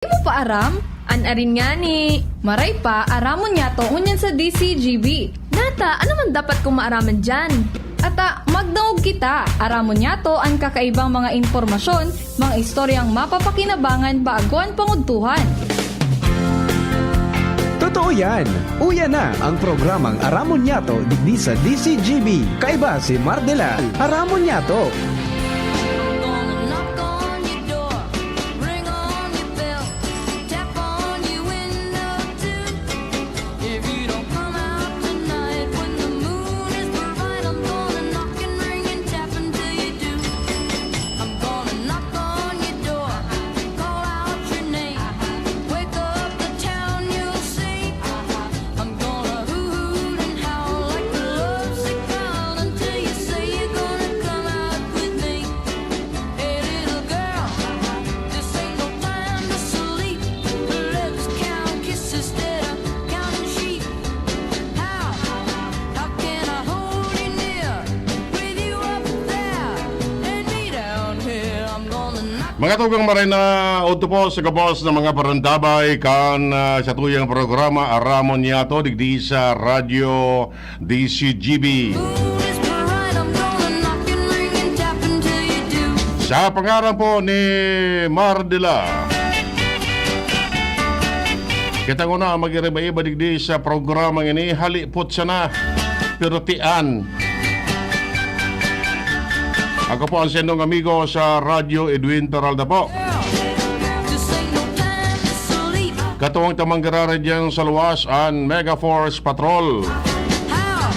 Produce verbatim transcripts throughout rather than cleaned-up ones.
Di mo pa aram? An arin ngani. Maray pa, aramon niyato ngunyan sa D C G B. Nata, ano man dapat kong maaraman diyan? Ata, magdangog kita. Aramon niyato an kakaibang mga impormasyon, mga istoryang mapapakinabangan bago an pangudtuhan. Totoo yan! Uya na ang programang Aramon Niyato digdi sa D C G B. Kaiba si Mardela. Aramon Niyato! Gonna knock on your door, ring on your bell, tap on your window too. If you don't come out tonight when the moon is bright, I'm gonna knock and ring and tap until you do. I'm gonna knock on your door, call out your name, wake up the town, you'll see. I'm gonna hoot and howl like a lovesick child until you say you're gonna come out with me. Hey, little girl, this ain't no time to sleep. Let's count kisses instead of counting sheep. How, how can I hold you near with you up there and me down here? I'm gonna knock Mga tugang, maray na udto po sa gabos na mga parantabay kan ah, satuyang programa Aramon Niyato digdi sa Radyo D C G B. moon is bright, I'm gonna knock and ring and tap until you do. Sa pangaran po ni Mardela, kita nguna ang mag-iriba-iba digdi sa programang ini, halipot sana, pero tian. Ako po ang sendong amigo sa Radyo Edwin Peralta po. This ain't no time to sleep. Katuwang tamang gararan dyan sa luwas an Mega Force Patrol. How,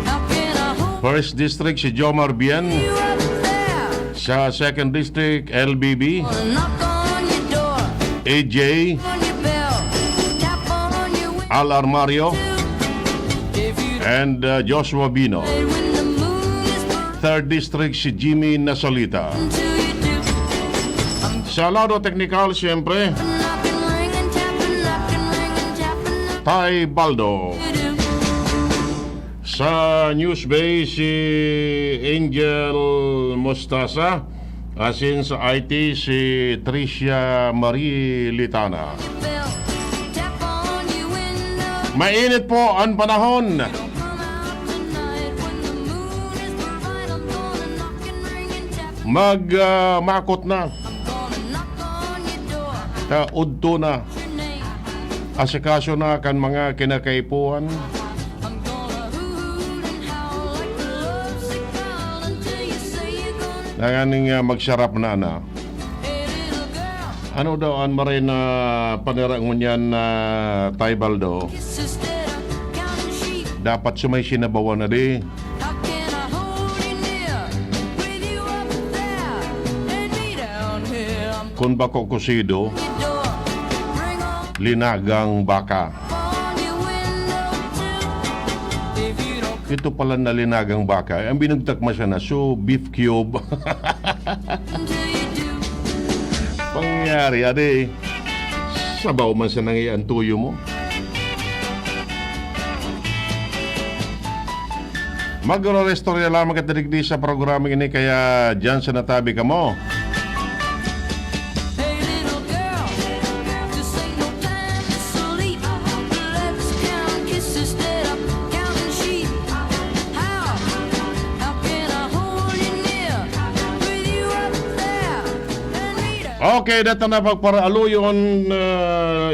how can I hold First District si Jomar Bien. you up there? Sa Second District, L B B, Knock on your door, A J, on your bell, tap on your window. Al Armario, If you and uh, Joshua Bino. When the moon is bright, Third District si Jimmy Nasalita. until you do. Sa lado teknikal, siyempre, Knock and ring and tap and knock and ring and tap and knock Tay Baldo. you do. Sa News Bay, si Angel Mostasa. Asin sa I T, si Tricia Marie Litana. Bell, tap on your window. Mainit po ang panahon. Come out tonight when the moon is bright. I'm gonna knock and ring and tap. Mag ah, makot na. I'm gonna knock on your door. Ta udto na. Your name. Asikaso na kan mga kinakaipuhan. I'm gonna hoot and howl like a lovesick child until you say you're gonna Nanganing ah, magsarap na na. Hey, little girl, Ano daw ang maray na panira ngunyan na Tay Baldo? kiss instead of counting sheep. Dapat sumay sinabawan na di. How can I hold you near with you up there and me down here? I'm Kung bako kusido, your door. Bring on linagang baka. on your window too. If you don't Ito pala na linagang baka. Ang binugtak mo siya na, so beef cube. until you do. Pangyari, ade. Sabaw man sa nangyayang tuyo mo. Magro-restorya lamang kita digdi sa programa ini, kaya dyan sa natabi ka mo. Hey, little girl, this ain't no time to sleep. Let's count kisses instead of counting sheep. How, how can I hold you near with you up there and me down? Okay, data na pagparaaluyon, uh,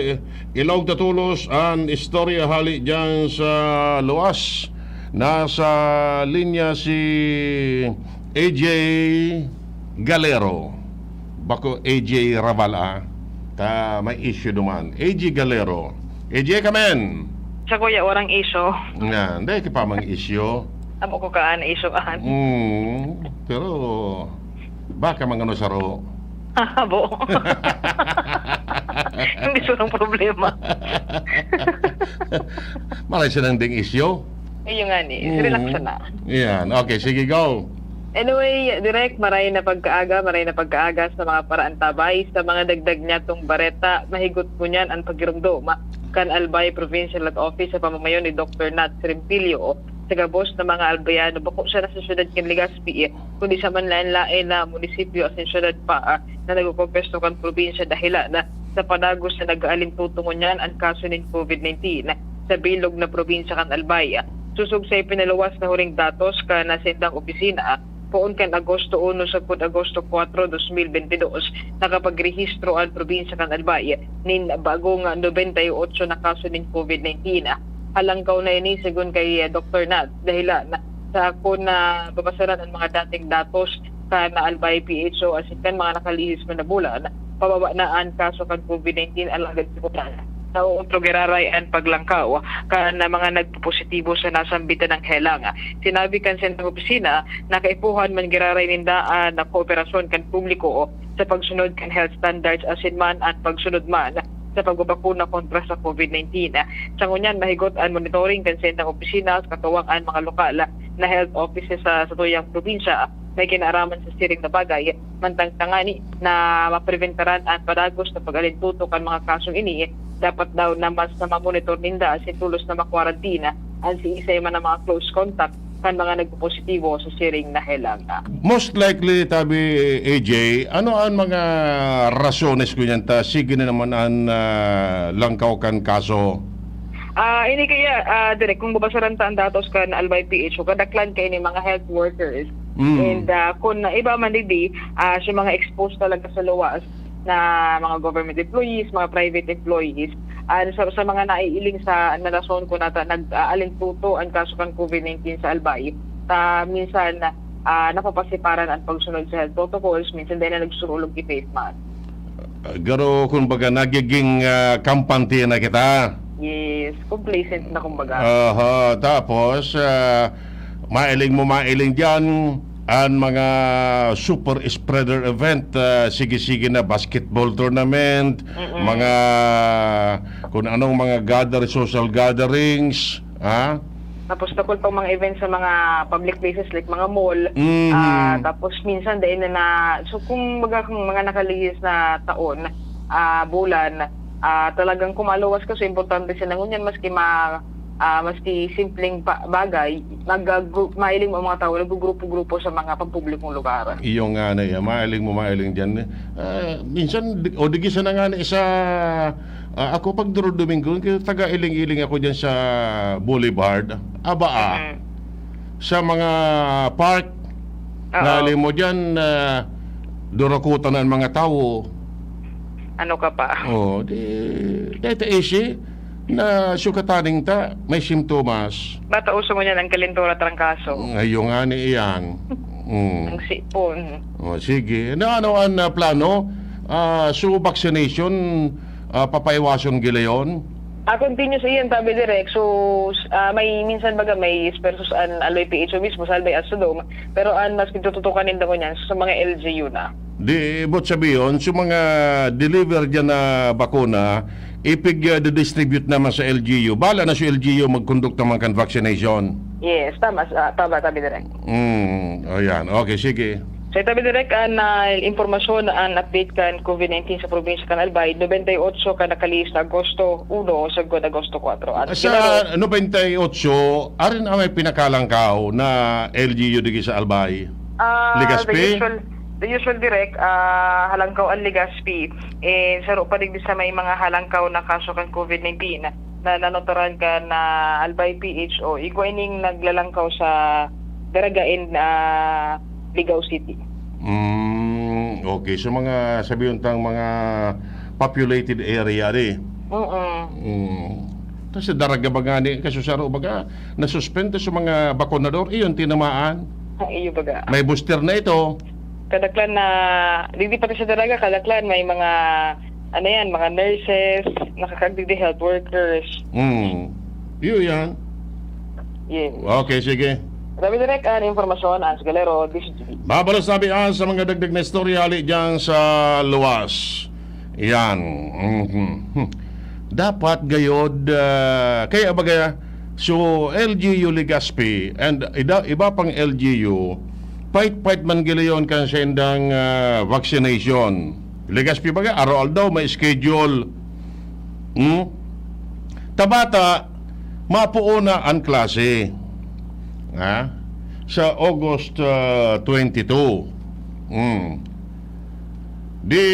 ilog tatulos ang istorya hali dyan sa luwas. Nasa linya si A J Galero. Bako A J Raval, ah. Ta may issue duman. A J Galero. A J, kamen! Sa kuya, warang issue. Nga, hindi, kita pamang issue. Amo ko kaan, issue kaan. Mm, pero baka mangano saro. Abo. Hindi surang problema. Maray siya ng ding issue. Ayun nga ni, Mm. relax na. Yan. Okay, sige, go. Anyway, Direk, maray na pagkaaga, maray na pagkaaga sa mga paraantabay, sa mga dagdag niya tong bareta, mahigot po niyan ang pagirumdom kan Albay Provincial Health Office sa pamamayon ni Doctor Nat Rempilio. Sa gabos na mga Albayano, bako siya na sa siyudad kan Legazpi, kundi sa manlaen-laen na munisipyo asin siyudad pa, ah, na nagkokompesto kan probinsya dahilan na sa padagos na nag-aalintuto ngunyan an kaso nin COVID nineteen sa bilog na probinsya kan Albay. Sosog sa ipinaluwas na huring datos kan saindang opisina, poon kan Agosto uno sagkod Agosto kuwatro, dos mil bente dos, nakapagrehistro an probinsya kan Albay nin bagong nobenta y otso na kaso nin COVID nineteen. Halangkaw na ini, segun kay Doktor Nat, dahelan sa kun na babasaran an mga dating datos kan Albay P H O asin kan mga nakalihis man na bulan, pababa na an kaso kan COVID nineteen, alagad sa kutana, naootro giraray an paglangkaw kan mga nagpopositibo sa nasambitan nang helang. Sinabi kan saindang opisina na kaipuhan man giraray ninda an kooperasyon kan publiko sa pagsunod kan health standards asin man an pagsunod man sa pagbabakuna kontra sa COVID nineteen. Sa ngunyan, mahigot an monitoring kan saindang opisina sa katuwang an mga lokal na health offices sa satuyang probinsya may kinaaraman sa siring na bagay, mantang tangani na mapreventaran an padagos na pag-alintuto kan mga kasong ini, dapat daw na mas na mamonitor ninda asin tolos na makwarantina an siisay man na mga close contact kan mga nagpopositibo sa siring na helang. Most likely, tabi, A J, ano ang mga rasones ngunyan ta sige na naman an, ah, langkaw kan kaso? Ah, ini kaya, ah, Direk, kung babasaran ta an datos kan Albay P H O, kadaklan kaya ni mga health workers. Mm. And, ah, kung iba man digdi, ah, sa mga exposed talaga sa luwas na mga government employees, mga private employees, ah, sa, sa mga naiiling sa, na rason kung nata-, nag-aalintuto an kaso kan COVID nineteen sa Albay, ta minsan, ah, napapasiparan an pagsunod sa health protocols, minsan dai na nagsusulog ki face mask. Ah, garo, kumbaga, nagiging, ah, kampante na kita. Yes, complacent na, kumbaga. Aha, tapos, ah, mailing mo, mailing diyan, an mga super spreader event, ah, sige-sige na, basketball tournament, Mm-mm. mga kung anong mga gather, social gatherings, ha? Tapos tungkol pang mga events sa mga public places like mga mall, Mhm. ah, tapos minsan dai na na, so kung baga, kung mga nakalihis na taon, ah, bulan, ah, talagang kumaluwas ka, so importante siya na ngunyan, maski ma-, ah, maski simpleng pa-, bagay, nag-, ah, gru-, mahiling mo ang mga tao, naggugrupo-grupo sa mga pampublikong lugar. Iyo nga na yan, mahiling mo, mahiling diyan. Ah, minsan, di-, o di gisa na nga na isa, ah, ako pag Duro Domingo, kaya taga-iling-iling ako diyan sa Boulevard. Aba, ah, Mhm. sa mga park, Oo. Nali mo diyan, ah, durakutan na ang mga tao. Ano ka pa? Oh, di, dahil ta easy na sukataning ta, may simptomas. Bata uso mo niyan ang kalintura, trangkaso. Ngayon nga ni iyan. Mm. Ang sipon. Oh, sige. Na ano ang, ah, plano? Ah, so vaccination, ah, papaiwason gilayon? Ah, continuous iyan, tabi direk. So, s-, ah, may minsan baga may dispersos an Albay P H O mismo sa Albay at Sodong, pero an mas pagtututukan ninda ngunyan sa mga L G U na. Di, ibot sabihon, sa mga deliver diyan na bakuna, ipig, ah, distribute naman sa L G U. Bala na sa L G U magkondukta man kan vaccination. Yes, tama, ah, tama, tabi direk. Mm, ayan. Okay, sige. Sa itabi direk, an, ah, impormasyon, an update kan COVID nineteen sa probinsya kan Albay, nobenta y otso ka nakalihis na Agosto uno sagkod Agosto kuwatro. At Sa kinaro- nobenta y otso, arin ang may pinakalangkaw na L G U digi sa Albay? Ah, Legazpi? The usual, the usual direk, ah, halangkaw an Legazpi. Eh, saro pa digdi sa may mga halangkaw na kaso kan COVID nineteen na nanotaran kan Albay P H O, igwa ining naglalangkaw sa Daraga in, ah, Ligao City. Mm, okay. So, mga, sabi tang mga populated area, di? Mm-mm. Mm. Tas sa Daraga ba nga ni, kaso saro baga, nasuspend sa mga bakonador, iyon tinamaan. Ang iyo baga. May booster na ito. Kadaklan na, digdi pati sa Daraga, kadaklan may mga, ano yan, mga nurses, nakakagdigdi health workers. Mm. Iyo yan. Yes. Okay, sige. Tabi direk an impormasyon, Hans Galero, D Z G B. Babalik tabi an sa mga dagdag na istorya hali diyan sa luwas. Yan. Mhm. Hmm. Dapat gayod, ah, kaya baga, so L G U Legazpi and ida-, iba pang L G U, pait-pait man gilayon kan saindang, ah, vaccination. Legazpi baga, araw-aldaw may schedule. Hmm? Tabata, mapuuna an klase. Ha? Sa August, ah, twenty-two. Hmm. Di,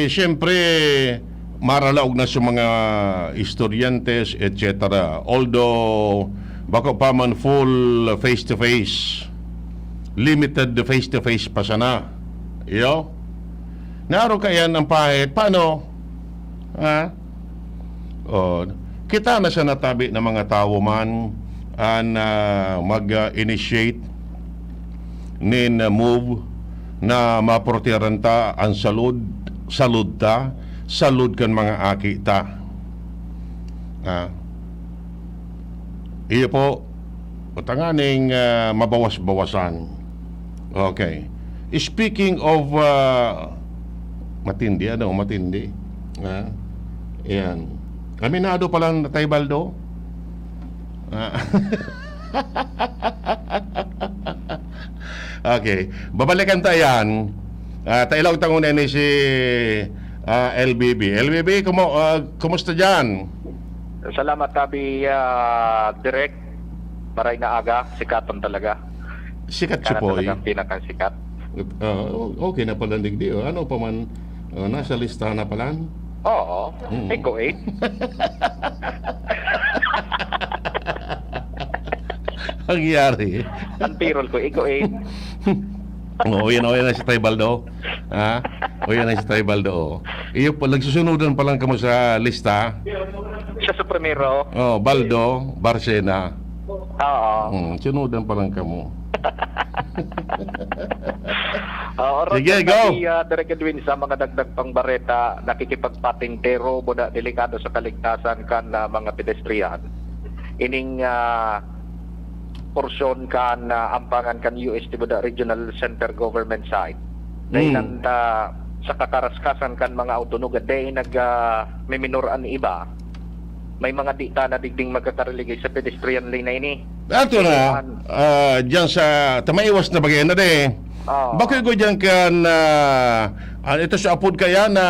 siyempre, Maralaog na sa mga estudyante, et cetera. Although, bako pa man full face-to-face, limited face-to-face pa sana. Iyo? Naaro ka yan ang pahit. Paano? Ha? O, kita na sa natabi na mga tawo man an, ah, mag-initiate nin, ah, move na maproteharan ta an salud, salud ta, salud kan mga aki ta. Ah. Iyo po, tanganing, ah, mabawas-bawasan. Okay. Speaking of, ah, matindi, ano, matindi. Ah, ayan. Aminado palang Tay Baldo? Ah. Okay. Babalikan ta yan. Ah, tailog ta nguna ni si, ah, L B B. L B B, kumu-, ah, kumusta dyan? Salamat, Abi, ah, Direk. Maray na aga, sikatan talaga. Sikat Kana siya po, talagang eh. Pinakasikat. Ah, o-, okay na pala, digdi, oh. Ano pa man, ah, nasa listahan na pala? Oo. Mm. Ikaw, eh. Ang yari. Ang pirol ko, ikaw, eh. Oo, yan, oh, yan na si Tay Baldo. Ha? O yan na si Tay Baldo, oh. Iyo pa, nagsusunudan pa lang kamo sa lista. Siya sa primero. Oh, Baldo, Barcena. Oo. Hmm, sunudan pa lang kamo. Oo, Sige, Roger, go. Nabi, ah, Direk Edwin, sa mga dagdag pang bareta, nakikipagpating pero buda delikado sa kaligtasan kan, ah, mga pedestrian. Ining, ah, porsyon kan, ah, ampangan kan U S T buda Regional Center Government Site. Dahil Mm. ang, ah, sa kakaraskasan kan mga autonog, dahil nag, ah, miminor an iba, may mga di ta na digding magkakariligay sa pedestrian lane na ini. Ato na, An- ah, dyan sa, ta maiwas na bagay na de. Oo. Bako ko dyan kan, ah, ah, ito sa apod kaya na,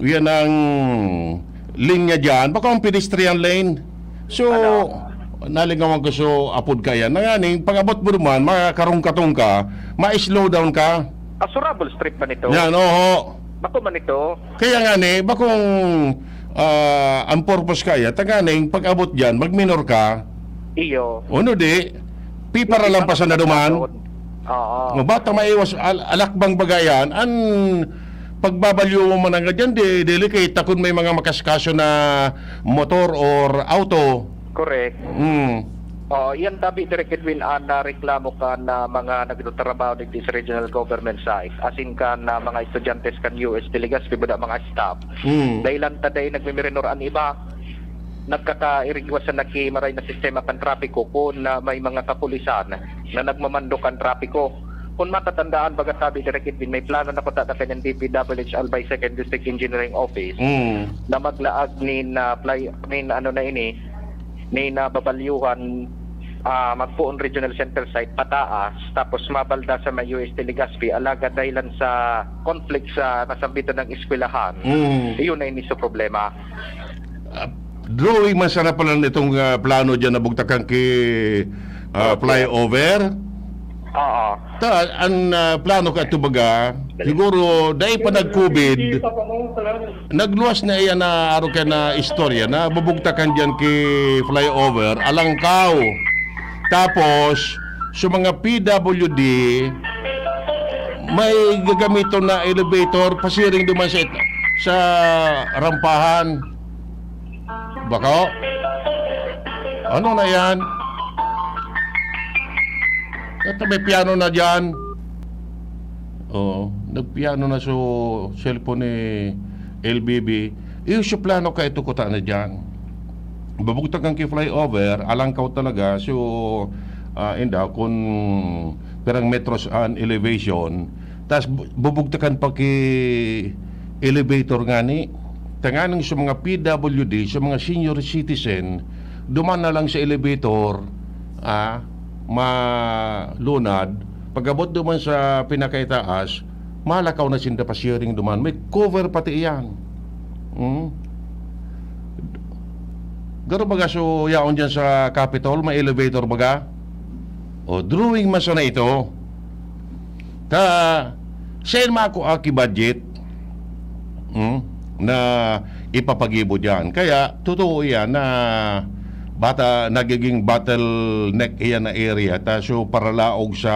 yan ang linya dyan. Bako ang pedestrian lane. So, Ano? Nalingawan ko so apod kaya. Nanganing, pag-abot mo naman, makakarungkatong ka, ma-slow down ka. Asurable strip ba nito? Yan, oho. Bako man ito. Kaya nga ni, bakong, ah, ang purpose kaya, tanganing pag-abot dyan, mag-minor ka. Iyo. Ano di? Pipara lang pa sana duman. Oo. O, bata maiwas, al-, alakbang bagayan, an pagbabalyo mo man nga dyan, di, delicate, ta kun may mga makaskaso na motor or auto. Correct. Mm. Oh, yan tabi, Direk Edwin, an, ah, reklamo kan, ah, mga nagtatrabaho digdi sa regional government site, asin kan, ah, mga estudyante kan U S T Legazpi, buda mga staff. Mm. Dahil lang taday nagmimirinor an iba, nagkakairigwasan na ki maray na sistema kan trapiko kun, ah, may mga kapulisan na nagmamando kan trapiko. Kun matatandaan, baga tabi, Direk Edwin, may plano na kuta na kan D P W H Albay Second District Engineering Office Mm. na maglaag nin, ah, fly, nin ano na ini, nin, ah, babalyuhan, ah, Magpoon Regional Center site pataas, tapos mabalda sa may U S T Legazpi, alagad dahil lang sa conflict sa kasambitan ng eskwelahan, Mm. iyon na ini sa problema. Ah, drawing man sana pala nitong, ah, plano dyan na bugtakan ki, ah, Okay. flyover. Oo. Ta, an, ah, plano ka ito baga, siguro, dahil pa nag-covid, nagluwas na iyan na araw ka na istorya na bubugtakan dyan ki flyover, Alangkaw. Tapos, sa mga P W D, may gagamiton na elevator, pasiring duman sa, sa rampahan. Bako? Ano na yan? Ito may piano na dyan. Oo, nagpiano na so cellphone ni L B B. Iyo, so plano ka ito kuta na dyan. Babugtakan ki flyover, Alangkaw talaga. So, ah, inda, kung pirang metros an elevation, tas bu-, bubugtakan pa ki elevator ngani. Tanganing sa mga P W D, sa mga senior citizen, duman na lang sa elevator, ah, malunad. Pag-abot duman sa pinakaitaas, malakaw na sinda pa sharing duman. May cover pati iyan. Hmm? Garo baga so yaon dyan sa Capitol, may elevator baga? O, drawing man sana ito. Ta, sain mako aki budget? Hmm? na ipapagibo diyan. Kaya totoo iyan na bata nagiging bottleneck iyan na area ta so paralaog sa,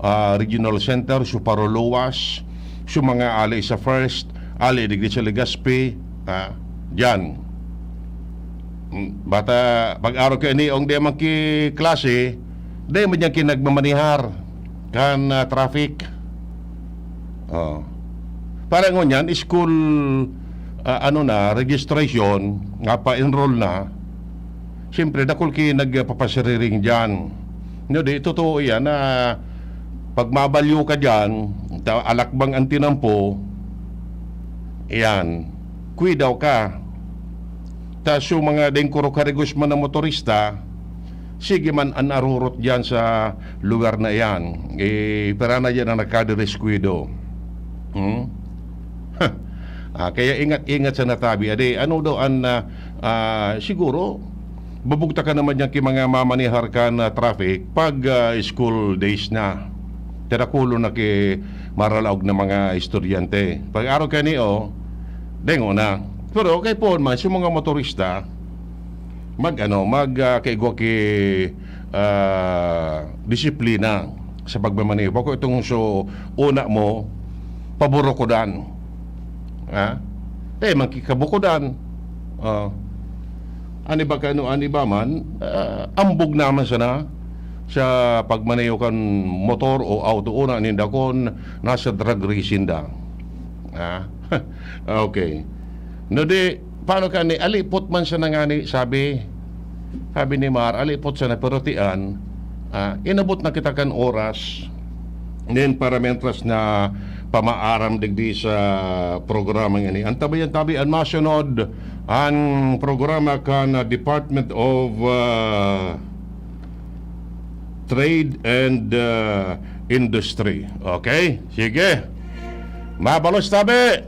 ah, regional center, so paruluwas, so mga ali sa First, ali digdi sa Legazpi, ah, diyan. Mm, bata pag-araw kay niong di man ki klase, di man diyan ki nagmamanihar kan, ah, traffic. Oh. Para ngunyan, school, ah, ano na, registration, nga pa-enroll na, siyempre, dakul ki nagpapasiriring diyan. No, di, totoo yan na pag mabalyo ka diyan, ta-, alakbang ang tinampo, yan, kuidaw ka. Tas yung mga dengkuro karigos man na motorista, sige man an arurot diyan sa lugar na iyan. Eh, pira na diyan ang nagkadedeskuido. Hmm? Ah, kaya ingat-ingat sa natabi. Adi, ano daw an, ah, ah, siguro, bubugta ka naman diyan ki mga mamanihar kan, ah, traffic pag, ah, school days na. Tirakulo na ki maralaog na mga estudyante. Pag araw kani, oh, dengo na. Pero okay po man, sa mga motorista, mag, ano, mag, ah, kaigwa ki, ah, disiplina sa pagmamaneho. Bako itong so, una mo, paburukodan. Ha? Eh, magkikabukodan. Oh. Ani ba kano, ani ba man, ah, ambog naman sana sa pagmaneho kan motor o auto, una ninda kon nasa drag racing da. Ah, okay. No di, paano ka ni, alipot man siya na nga ni, sabi, sabi ni Mar, alipot siya na, pero tian, ah, inabot na kita kan oras, nin para mentras na pamaaram digdi sa programa ngani. Antabayan tabi an masunod, ang programa kan, ah, Department of, ah, Trade and, ah, Industry. Okay? Sige. Mabalos tabi!